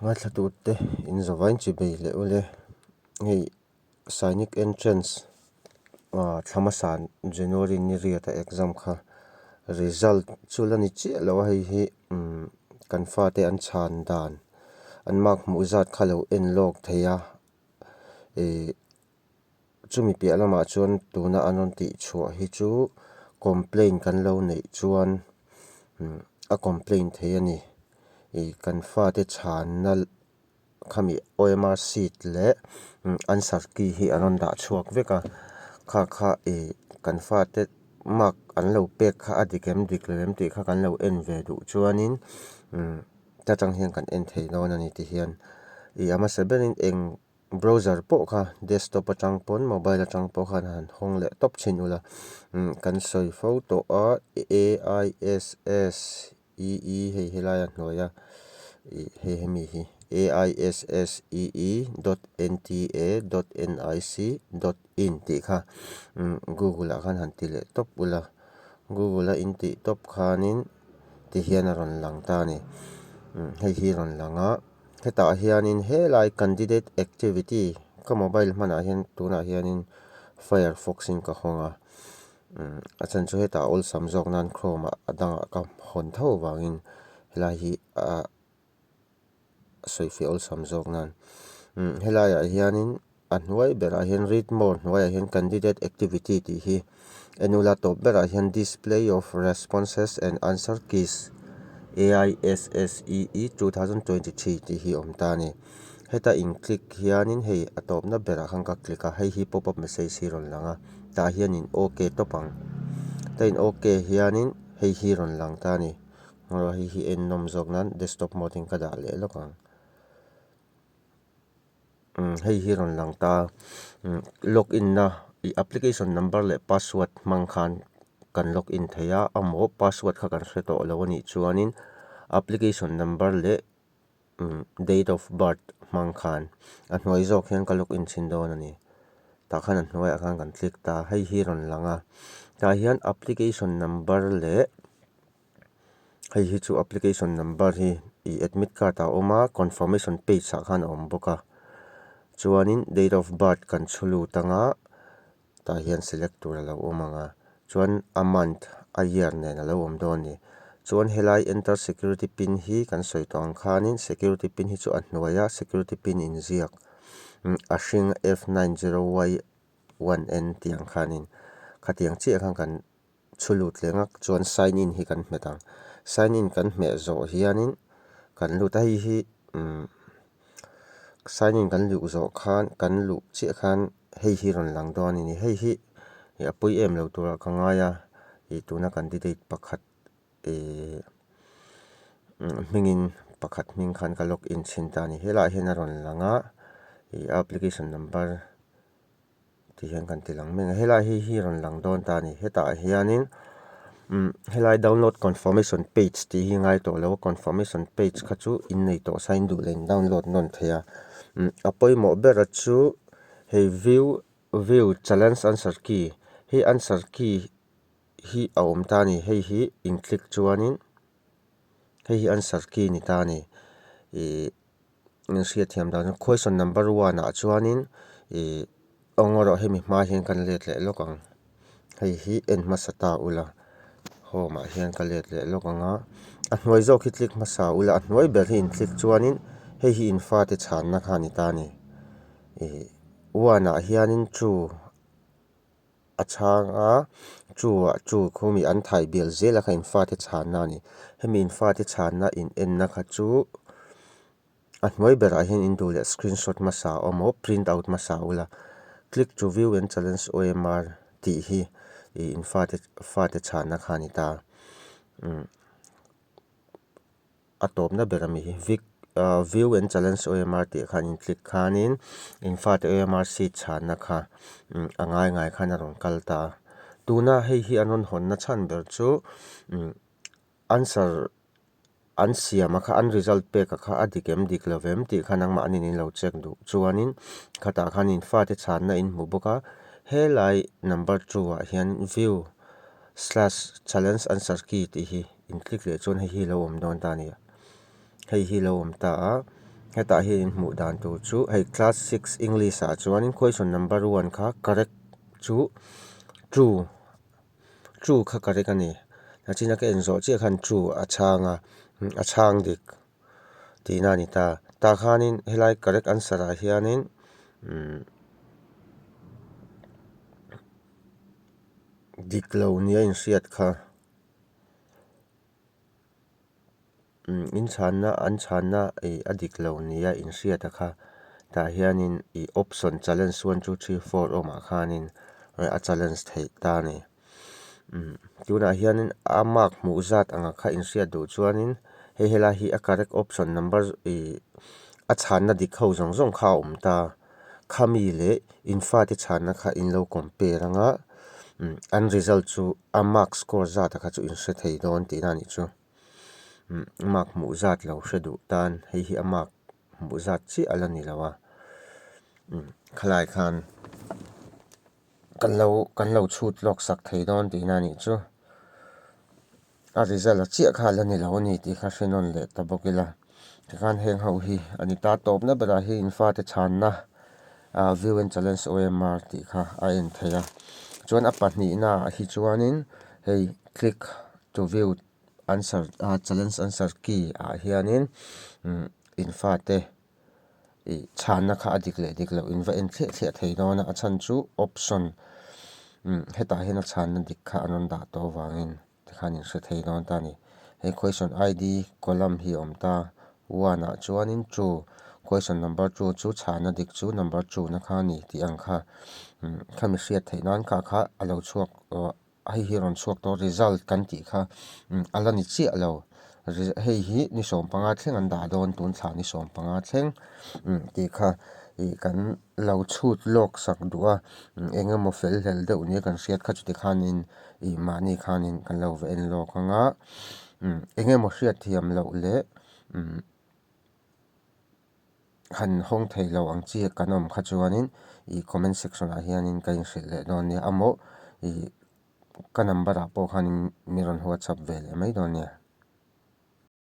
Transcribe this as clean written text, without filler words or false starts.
Ngaithla turte in zavain chi bei leh ule. Hei Sainik entrance ah thla hmasa January ni riata exam kha result chu la ni chiah lo a hei hi umm kan fate an chhan dan an mark hmuh zat kha lo en lawk thei a ih chumi piah lamah chuan tuna an rawn tih chhuah hi chu complaint kan lo neih chuan umm a complaint thei a ni ih kan fate chhanna khami OMR sheet leh answer key hi an rawn dah chhuak vek a kha kha ih kan fate mark an lo pek kha a dik em dik lo em tih kha kan lo en ve duh chuanin umm ta tang hian kan en thei dawn a ni ti hian ih a hmasa berin eng browser pawh kha desktop atang pawn mobile atang pawh khan han hawng leh tawp thin ula umm kan sawi fo tawh a A I S S E E hei helaia hnuaia ih hei hemi hi A I S S E E dot N T A dot N I C dot in tih kha umm google ah khan han ti leh tawp ula google a in tih tawp khanin ti hian a rawn lang ta a ni umm hei hi a rawn lang a hetah hianin helai candidate activity ka mobile hmanah hian tunah hianin firefox in ka hawng a. A chhan chu hetah awlsam zawk nan chrome ah a dangah ka hawn tho avangin helai hi a sawifiah awlsam zawk nan helaiah hianin a hnuai berah hian read more hnuaiah hian candidate activity tih hi en ula tawp berah hian display of responses and answer keys AISSEE 2023 tih hi a awm ta a ni heta in click hianin hei a tawpna berah khan ka click a hei hi pop up message hi a rawn lang a. Tah hianin ok tawp ang. Ta in ok hianin hei hi rawn lang ta a ni. Ngaw hei hi en nawm zawk nan desktop mode in ka dah leh lawk ang. Umm hei hi rawn lang ta. Umm log in na ih application number leh password hmang khan kan log in thei a, amaw password kha kan hre tawh lo a nih chuanin application number leh date of birth hmang khan a hnuai zawk hian ka log in chhin dawn a ni tah khan a hnuaiah khan kan click ta hei hi rawn lang a tah hian application number leh hei hi chu application number hi ih admit card ah a awm a confirmation page ah khan a awm bawk a chuanin date of birth kan chhu lut anga tah hian select tur a lo awm ang a chuan a month a year nen a lo awm dawn a ni chuan helai enter security pin hi kan sawi tawh ang khanin security pin hi chu a hnuaia security pin inziak a hring F 9 0 Y 1 N tih ang khanin khatiang chiah khan kan chhu lut leh ngak chuan sign in hi kan hmet ang sign in kan hmeh zawh hianin kan lut a hei hi umm sign in kan luh zawh khan kan luh chiah khan hei hi rawn lang dawn a ni hei hi a pui em lo turah ka ngai a ih tuna candidate pakhat ih hmingin pakhat hming khan ka log in chhin ta a ni helaiah hian a rawn lang a ih application number Ti hian kan ti lang mek a helai hi hi rawn lang dawn ta a ni hetah hianin umm helai download confirmation page tih hi ngai tawh lo a confirmation page kha chu in nei tawh sa in duh leh in download nawn thei a umm a pawimawh ber a chu hei view view challenge answer key hei answer key hi a awm ta a ni hei hi in click chuanin hei hi answer key a ni ta a ni ihh. In hriatthiam dan chu question number one ah chuanin ih awng erawh hemi hma hian kan let leh lawk ang hei hi en hmasa ta ula home ah hian ka let leh lawk ang a a hnuai zawk hi click hmasa ula a hnuai ber hi in click chuanin hei hi in fate chhanna kha a ni ta a ni ih one ah hianin true a chhang a true ah true khumi an thai bial zel a kha in fate chhanna a ni hemi in fate chhanna in enna kha chu a hnuai berah hian in duh leh screenshot hmasa a awm aw print out hmasa ula click to view and challenge OMR tih hi ih in fate fate chhanna kha a ni ta umm. A tawpna ber ami hi vic ah view and challenge OMR tih khan in click khanin in fate OMR seat chhanna kha umm a ngai ngai khan a rawn kal ta a tuna hei hi an rawn hawnna chhan ber chu umm answer an siam a kha an result pek a kha a dik em dik lo vem tih kha nangmahni in lo check duh chuanin khatah khan in fate chhanna in hmu bawk a helai number two ah hian view slash challenge answer key tih hi. In click leh chuan hei hi lo awm dawn ta a ni. Hei hi lo awm ta a, Hetah hian in hmuh dan tur chu hei class six english ah chuanin question number one kha correct chu true true kha correct a ni. Nachina ka en zawh chiah khan true a chhang a a chhang dik tihna a ni ta. Tah khanin helai correct answer ah hianin umm dik lo nia inhriat kha. In chhanna an chhanna ih a dik lo nia inhriat a kha tah hianin ih option challenge one two three four awmah khanin a challenge theih ta a ni. Umm tunah hianin a mark hmuh zat anga kha inhriat duh chuanin hei helai hi a correct option number ih a chhanna dik ho zawng zawng kha a awm ta. Khami leh in fate chhanna kha in lo compare anga umm an result chu a mark score zat a kha chu in hre thei dawn tihna a nih chu. Mark hmuh zat lo hre duh tan hei hi a mark hmuh zat chiah a la ni lo a khalai khan kan lo kan lo chhut lawk sak thei dawn tihna a nih chu a result a chiah kha a la ni lo a ni tih kha hre nawn leh ta bawk ila tikhan heng ho hi a ni ta tawpna berah hian in fate chhanna ah view and challenge OMR tih kha a en theih a chuan a pahnihna ah hi chuanin hei click to view answer ah challenge answer key ah hianin umm in fate ih chhanna kha a dik leh dik loh in va en thliah thliah thei dawn a a chhan chu option umm hetah hian a chhanna dik kha an rawn dah tawh avangin tikhan in hre thei dawn ta a ni. Hei question ID column hi a awm ta one ah chuanin two question number two chu chhanna dik chu number two na kha a ni tih ang kha umm khami hriat theih nan kha kha a lo chhuak awh hei hi a rawn chhuak tawh result kan tih kha a la ni chiah lo hei hi ni sawmpanga thleng an dah dawn tun thla ni sawmpanga thleng tih kha ih kan lo chhut lawk sak duh a eng emaw fel hlel deuh nia kan hriat kha chuti khanin ih mahni khanin kan lo va en lawk ang a eng emaw hriat thiam loh leh. Han hawng thei lo ang chi kan awm kha chuanin ih comment section ah hianin ka inhrilh leh dawn nia amaw ih ka number ah pawh khanin mi rawn whatsapp ve leh mai dawn nia.